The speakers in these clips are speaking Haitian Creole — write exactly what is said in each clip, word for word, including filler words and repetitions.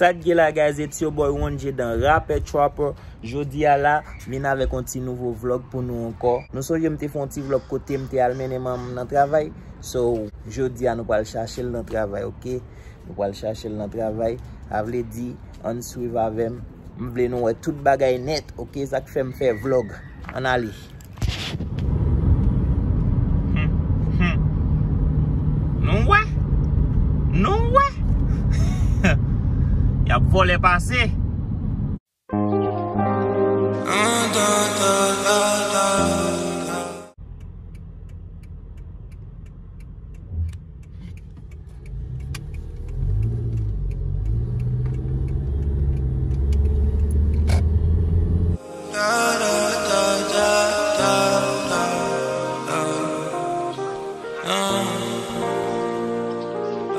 Sa k gen la, guys, it's your boy One J dan Rapper Trapper. Jodi a la, m vin avèk yon ti nouvo vlog pou nou ankò. Nou sonje m te fè yon ti vlog kote m te al mennen manman m nan travay. So, jodi a nou pral chache l nan travay, oke? Nou pral chache l nan travay. Sa vle di, ann swiv avè m. M vle nou wè tout bagay nèt, oke? Sa k fè m fè vlog. Ann ale. Hmm, hmm. Nou wè? Nou wè? Y ap vòlè pase.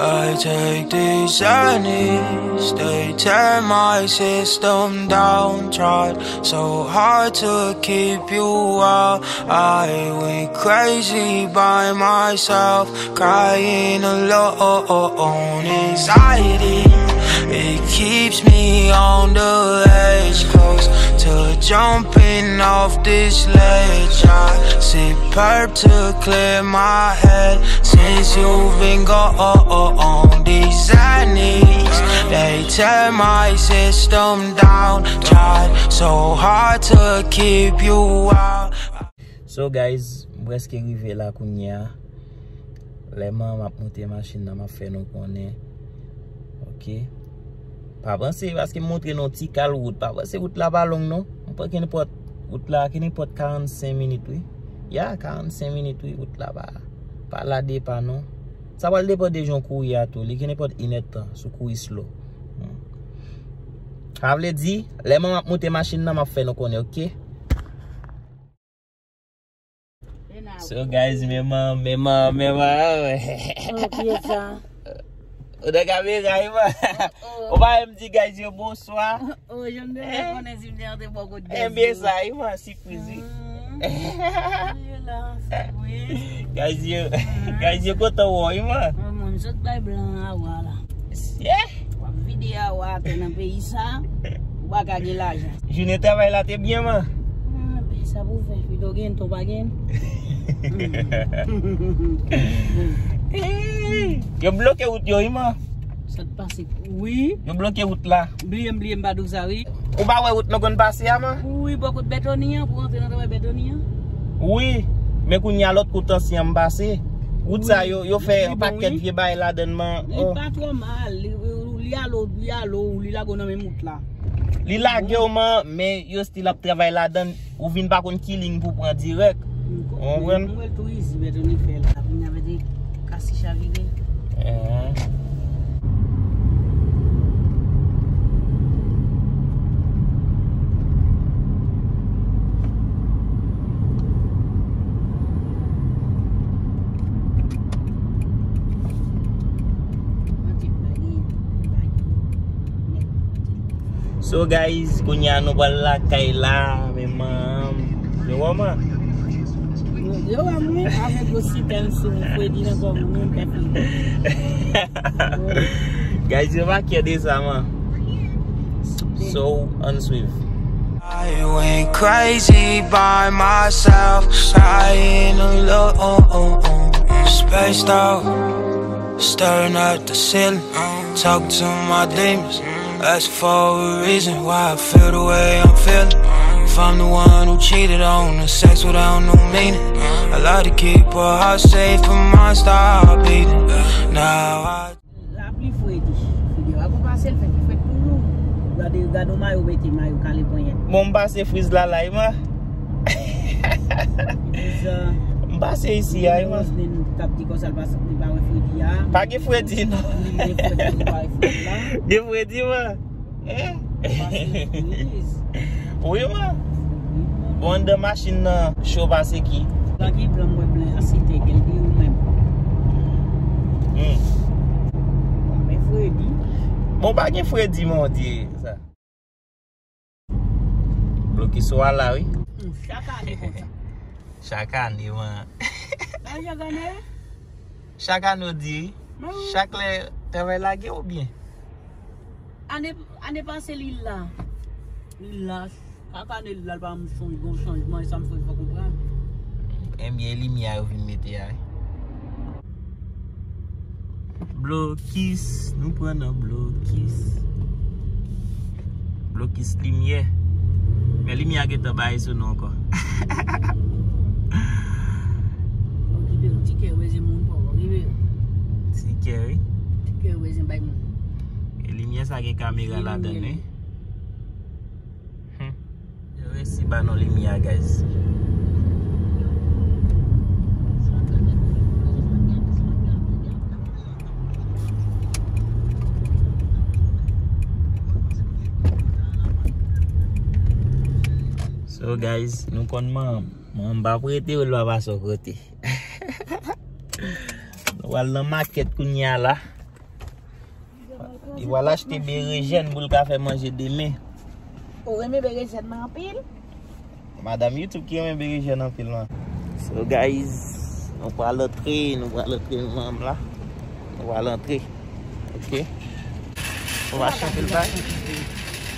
I take these journeys, they tear my system down. Tried so hard to keep you out. I went crazy by myself, crying alone. Anxiety, it keeps me on the edge, close to jumping off this ledge. I sip perp to clear my head. Since you've been gone, these journeys, they tear my system down. Tried so hard to keep you out. So guys, m prèske rive la kounye a. Lè manman m ap moute machin nan, m ap fè nou konnen. Oke. Pa panse, paske m montre nou ti kal wout. Pa panse wout la pa long non. M pran kenenpòt wout la, kenenpòt karannsenk minit wi. Ya, karannsenk minit wi, wout la pa, pa la depa non. Sa pral depann de jan w kouri a tou. Li kenenpòt inèdtan si w kouri slow. Hmm. Sa vle di, lè manman m ap moute machin nan, m ap fè nou konnen, oke? So guys, men manman, men manman, men manman. Oh, kiyès sa? Ou nan kamera wi man. Oh, oh. Ou pa menm di guys yo bonswa. Oh, jan m te vle konnen si m te antre bò kote guys yo. Ebyen sa wi man, sipriz wi. Guys yo, guys yo kontan wè w wi man. Moun sot bay blan a wa la. Yeah. W ap vide a wa atè nan peyi sa, ou pa ka gen lajan. Jounen travay la te byen man. Ah, ben sa pou fè, pito gen, to pa gen. Yo bloke wout yo wi man. Sa t pase? Wi. Yo bloke wout la. Bliye m, bliye m pa di w sa wi. Ou pa wè wout nou konn pase a man? Wi, bò kot Bètoni an, pou antre nan travay Bètoni an. Wi, men kounye a lòt kote ansyen an m pase. Wout sa yo, yo fè yon pakèt vye bagay ladann man. Li pa twò mal, li, li alo, li alo, li lage w nan menm wout la. Li lage w man, men yo still ap travay ladann, ou vin pa konn ki liy pou pran dirèk. Ou konprann? M wè l tou izi, Bètoni fè la. Kounye a mete Kasi chavire. Eh. So guys, kounye a nou pral lakay la, men manman. Yo wè man. Yo wè mwen avèk gwo sitèl sou Fredi nan kò mwen, mwen pè Fredi. Guys, yo pa kè de sa man. So, ann swiv. I went crazy by myself, crying alone, spaced out, staring at the ceiling, talking to my demons. Ask for a reason why I feel the way I'm feeling. If I'm the one who cheated on the sex without no meaning, I like to keep her heart safe from mine stop beating. Now I Lapli fredi. Fredi a gon pase l fè ki frèt toujou. Gade, gade yon mayo mete, mayo kale ponyèt. Bon, m pase friz la la, wi man. Friz, euh, m pase isi a, wi man. Roseline t ap di konsa l pa, li pa wè fredi a. Pa gen fredi non. Li gen fredi, li pa wè fredi la. Gen fredi man. Eh? Pase friz. Wi man. Bon, anndan machin nan cho pase ki. Blan ki blan, mwen blan an site, kèl ki ou menm. Hmm. Bon, men fredi. Bon, pa gen fredi, mon Dieu, sa. Bloke sou a la, wi. Hmm, chak ane konsa. Chak ane, man. Pa chak ane? Chak ane, w di, wi. Men wi. Chak lè travay lage oubyen? Ane, ane pase li la. Li la. Chak ane li la, l pa janm sonje gon chanjman, e sa m fè fò konprann. Ebyen, limyè yo vin mete a. Blokis, nou pran nan blokis. Blokis limyè. Men limyè a gentan bay sou nou ankò. Okipe yon ti kè weze moun pa w rive. Ti kè, wi. Ti kè weze bay moun. E limyè sa gen kamera ladan l, wi. Hmm. Yo resi ba nou limyè, guys. So, guys, nou konn manman, manman pa prete w, l pa pase w kote. Nou al nan makèt kounye a la. Li pral achte berejèn pou l ka fè manje demen. Ou renmen berejèn nan anpil? Madanm YouTube ki renmen berejèn anpil, man. So, guys, nou pral antre, nou pral antre, manm la. Nou pral antre. Ok. Ou pa chante l pa?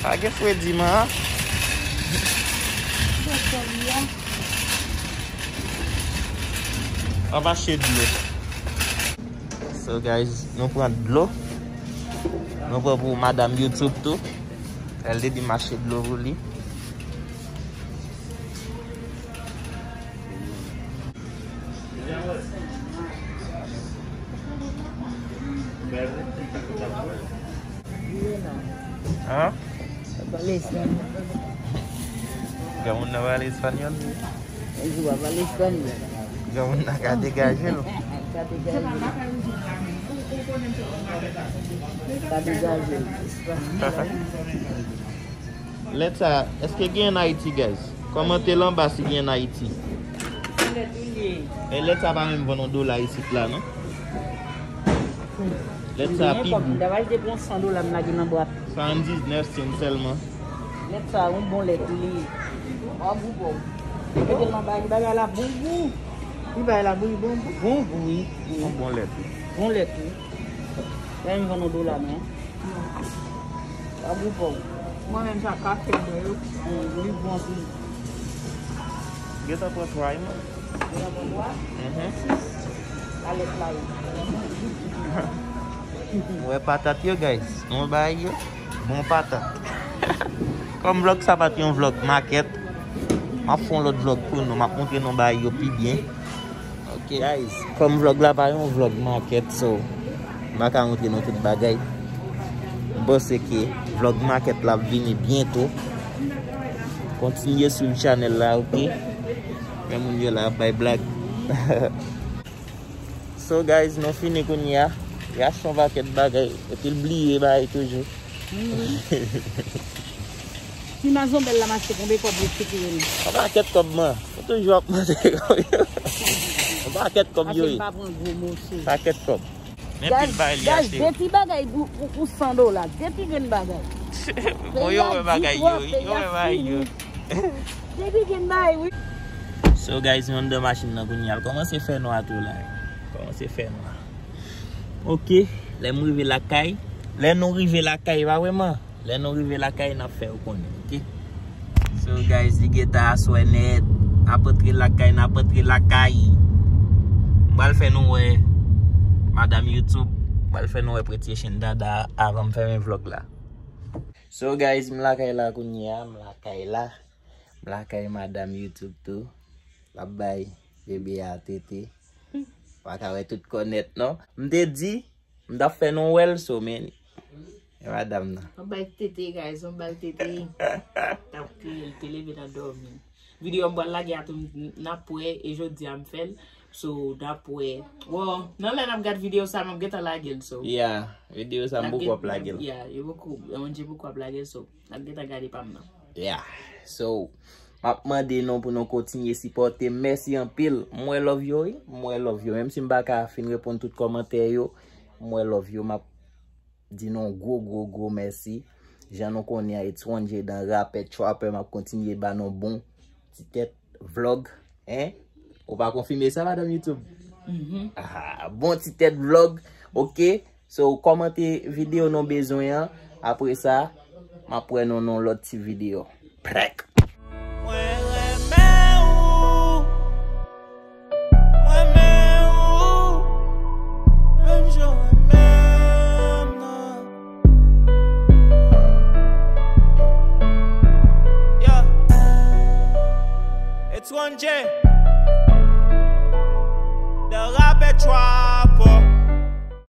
Pa gen fredi, man. An mache dlo. So, guys, nou pran dlo. Nou pran pou madanm YouTube tou. Èl te di m achte dlo pou li. Hein? Pale espanyòl. Granmoun nan pale espanyòl. Li pa pale espanyòl. Granmoun nan ka degaje l. Ka degaje l. Ka degaje l. Lèt sa, èske gen ann Ayiti, guys? Kòmante l anba si gen ann Ayiti. Lèt ou li ye. E lèt sa pa menm vann yon dola isit la, non? Lèt sa pi gou. M ta va jete pou yon san dola m lage nan bwat. Sèsann diznèf sen sèlman. Lèt sa, yon bon lèt li ye. W ap gou pa w. Mete l nan bagay, bagay la bon gou. Li bagay la bon, bon, bon gou, wi. Yon bon lèt, wi. Bon lèt, wi. Lè m vann yon dola, men. W ap gou pa w. Mwen menm sa kafe m bwè yo. Hmm, li bon anpil. Gentan pran tray, man. Gentan pran tray? Mhm. Alèt la, wi. Ou wè patat yo, guys? Nou bay yo. Bon patat. Kòm vlòg sa pa t yon vlòg makèt, m ap fè yon lòt vlòg pou nou. M ap montre nou bay yo pi byen. Ok, guys, kòm vlòg la pa yon vlòg makèt, so, m pa ka montre nou tout bagay. M panse ke vlòg makèt la ap vini byento. Kontinye swiv chanèl la, ok? Men moun yo la ap bay blag. So, guys, nou fini kounye a. Li achte yon pakèt bagay, epi l bliye bagay toujou. Wi, wi. Ti mazonbèl la mache konbe kòb yo sekire nou. Yon pakèt kòb, man. Ou toujou ap mande kòb yo. Yon pakèt kòb yo ye. Paske m pa pran gwo moso. Pakèt kòb. Men pil bagay li achte yo. Guys, de ti bagay pou, pou, pou san dola. De ti grenn bagay. Bon, yo wè bagay yo, yo wè bagay yo. De ti grenn bagay, wi. So, guys, nou anndan machin nan kounye a. L kòmanse fè nwa tou la. Kòmanse fè nwa. Ok, lè m rive lakay. Lè nou rive lakay, pa vrèman. Lè nou rive lakay, n ap fè yo konnen, ok? So, guys, li gentan aswè nèt. N ap antre lakay, n ap antre lakay. M pral fè nou wè madanm YouTube. M pral fè nou wè Pretty Asian Dada avan m fèmen vlòg la. So, guys, m lakay la kounye a, m lakay la. M lakay madanm YouTube tou. L ap bay bebe a tete. Pa ka wè tout kò nèt, non. M te di, m t ap fè nou wè l, so, men, e madanm nan. Yon bal tete, guys, yon bal tete. T ap kriye, l te leve nan dòmi. Videyo m pral lage a tou, n ap wè, e jodi a m fè l. So, n ap wè. Bon, nan lè n ap gad videyo sa, m ap gentan lage l, so. Yeah, videyo sa, m poko ap lage l. Yeah, yo poko, M J poko ap lage l, so. N ap gentan gade pa m nan. Yeah, so, m ap mande nou pou nou kontinye sipòte m. Mèsi anpil. M wè love yo, wi. M wè love yo. Menm si m pa ka fin reponn tout kòmantè yo, m wè love yo. M ap di nou gwo, gwo, gwo mèsi. Jan nou konnen a, it's One J dan rapè, trapper, m ap kontinye ba nou bon ti tèt vlòg, hein? Ou pa konfime sa, madanm YouTube? Mhm. Ah, bon ti tèt vlòg, ok? So, kòmante videyo nou bezwen an. Apre sa, m ap wè nou nan yon lòt ti videyo. Prèk! Mwen renmen ou. Mwen renmen ou. Menm jan w renmen m nan. Yeah. It's one J. The Rapper Tribe.